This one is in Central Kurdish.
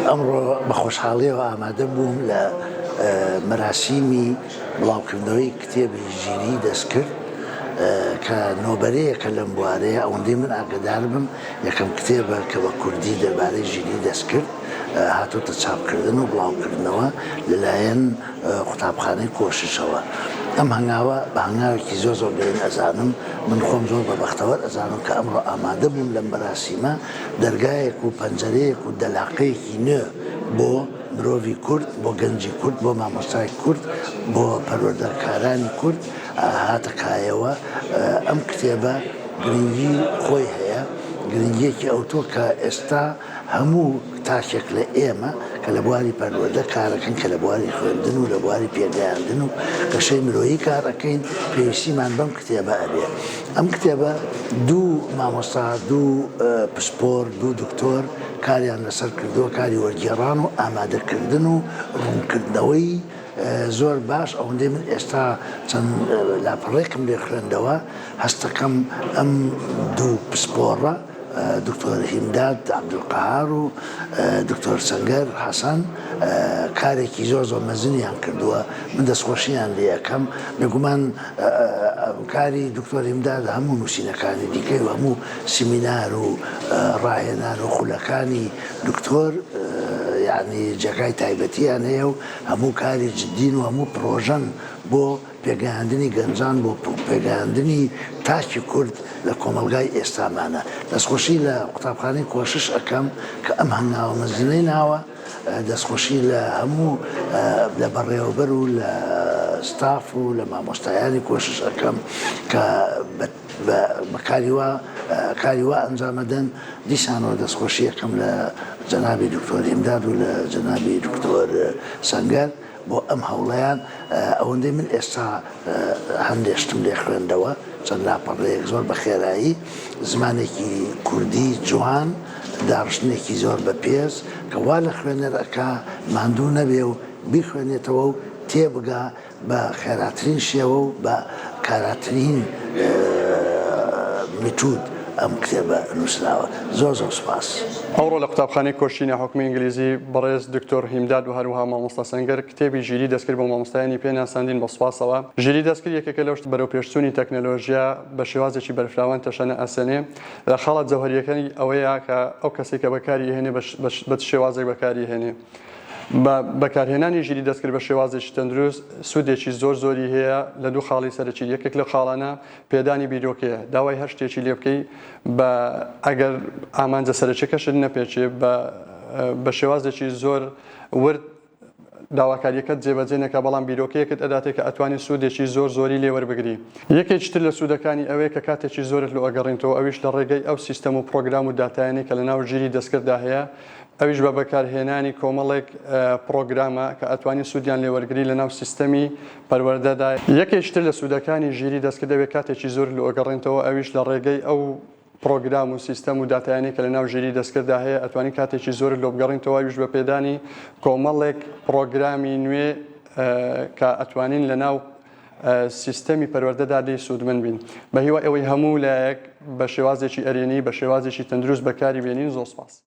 ئەمڕۆ بە خۆشحاڵیەوە ئامادە بووم لە مەراسیمی بڵاوکردنەوەی کتێبی ژیریی دەستکرد کە نۆبەرەیەکە لەم بوارەیە، ئەوەندەی من ئاگەدار بم یەکەم کتێبە کە بە کوردی دەربارەی ژیریی دەستکرد هاتۆتە چاپکردن و بڵاوکردنەوە لەلایەن قوتابخانەی کۆششەوە. ئەم هەنگاوە بە هەنگاوێکی زۆر زۆر گرنگ ئەزانم، من خۆم زۆر بە بەختەوەر ئەزانم کە ئەمڕۆ ئامادە بووم لەم مەراسیمە دەرگایەک و پەنجەرەیەک و دەلاقەیەکی نوێ بۆ مرۆڤی کورد، بۆ گەنجی کورد، بۆ مامۆستای کورد، بۆ پەروەردەکارانی کورد هاتە کایەوە. ئەم کتێبە گرنگی خۆی هەیە، گرنگییەکی ئەوتۆ کە ئێستا هەموو تاکێک لە ئێمە کە لە بواری پەروەردە کارەکەن، کە لە بواری خوێندن و لە بواری پێگەیاندن و گەشەی مرۆیی کار ئەکەین، پێویستیمان بەم کتێبە ئەبێ. ئەم کتێبە دوو مامۆستا، دوو پسپۆر، دوو دکتۆر کاریان لەسەر کردووە، کاری وەرگێڕان و ئامادەکردن و ڕوونکردنەوەی زۆر باش، ئەوەندەی من ئێستا چەند لاپەڕەیەکم لێ خوێندەوە هەستەکەم ئەم دوو پسپۆڕە دکتۆر هیمداد عەبدولقەهار و دکتۆر سەنگەر حەسەن کارێکی زۆر زۆر مەزنیان کردووە، من دەستخۆشیان لێ ئەکەم، بێگومان کاری دکتۆر هیمداد هەموو نووسینەکانی دیکەی و هەموو سیمینار و ڕاهێنان و خولەکانی دکتۆر یانی جێگای تایبەتیان هەیە و هەموو کاری جدین و هەموو پڕۆژەن بۆ پێگەیاندنی گەنجان بۆ پێگەیاندنی تاکی کورد لە کۆمەڵگای ئێستامانە. دەستخۆشی لە قوتابخانەی کۆشش ئەکەم کە ئەم هەنگاوە مەزنەی ناوە، دەستخۆشی لە هەموو لە بەڕێوەبەر و لە ستاف و لە مامۆستایانی کۆشش ئەکەم کە بە کاری وا کاری وا ئەنجام ئەدەن. دیسانەوە دەستخۆشی ئەکەم لە جەنابی دکتۆر ئیمداد و لە جەنابی دکتۆر سەنگەر. بۆ ئەم هەوڵەیان، ئەوەندەی من ئێستا هەندێ شتم لێ خوێندەوە، چەند لاپەڕەیەک زۆر بە خێرایی، زمانێکی کوردی جوان، داڕشتنێکی زۆر بەپێز کە وا لە خوێنەر ئەکا ماندوو نەبێ و بیخوێنێتەوە و تێبگا بە خێراترین شێوە و بە کاراترین میتود ئەم کتێبە نووسراوە. زۆر زۆر سوپاس. ئەوڕۆ لە قوتابخانەی کۆشکی ناحوکمی ئینگلیزی بەڕێز دکتۆر هیمداد و هەروەها مامۆستا سەنگەر کتێبی ژیری دەستکرد بۆ مامۆستایانی پێ ناساندین بە سوپاسەوە. ژیری دەستکرد یەکێکە لەو بەرەوپێشچوونی تەکنەلۆژیا بە شێوازێکی بەرفراوان تەشەنە ئەسێنێ لە خاڵە جەوهەرییەکەی ئەوەیە کە ئەو کەسەی کە بەکاری ئەهێنێ بە چ شێوازێک بەکاری ئەهێنێ. بە بەکارهێنانی ژیری دەستکرد بە شێوازێکی تەندروست سوودێکی زۆر زۆری هەیە لە دوو خاڵی سەرەکی یەکێک لەو خاڵانە پێدانی بیرۆکەیە داوای هەر شتێکی لێ بکەی بە ئەگەر ئامانجە سەرەکیەکەشت نەپێکێ بە بە شێوازێکی زۆر ورد داواکاریەکەت جێبەجێ نەکا بەڵام بیرۆکەیەکت ئەداتێ کە ئەتوانی سوودێکی زۆر زۆری لێ وەربگری. یەکێکی تر لە سوودەکانی ئەوەیە کە کاتێکی زۆرت لۆ ئەگەڕینتەوە ئەویش لە ڕێگەی ئەو سیستەم و پڕۆگرام و داتایانەی کە لە ناو ژیری دەستکرددا هەیە ئەویش بە بەکارهێنانی کۆمەڵێک پڕۆگرامە کە ئەتوانی سوودیان لێ وەرگری لە ناو سیستەمی پەروەردەدا. یەکێکی تر لە سوودەکانی ژیری دەستکرد ئەوێ کاتێکی زۆرت لۆ ئەگەڕێنتەوە ئەویش لە ڕێگەی ئەو پڕۆگرام و سیستەم و داتایانەی کە لە ناو ژیری دەستکرددا هەیە ئەتوانی کاتێکی زۆرت لۆ بگەڕینتەوە ئەویش بە پێدانی کۆمەڵێک پڕۆگرامی نوێ کە ئەتوانین لە ناو سیستەمی پەروەردەدا لێی سوودمەند بین. بە هیوای ئەوەی هەموو لایەک بە شێوازێکی ئەرێنی بە شێوازێکی تەندروست بەکاری بێنین زۆر سوپاس.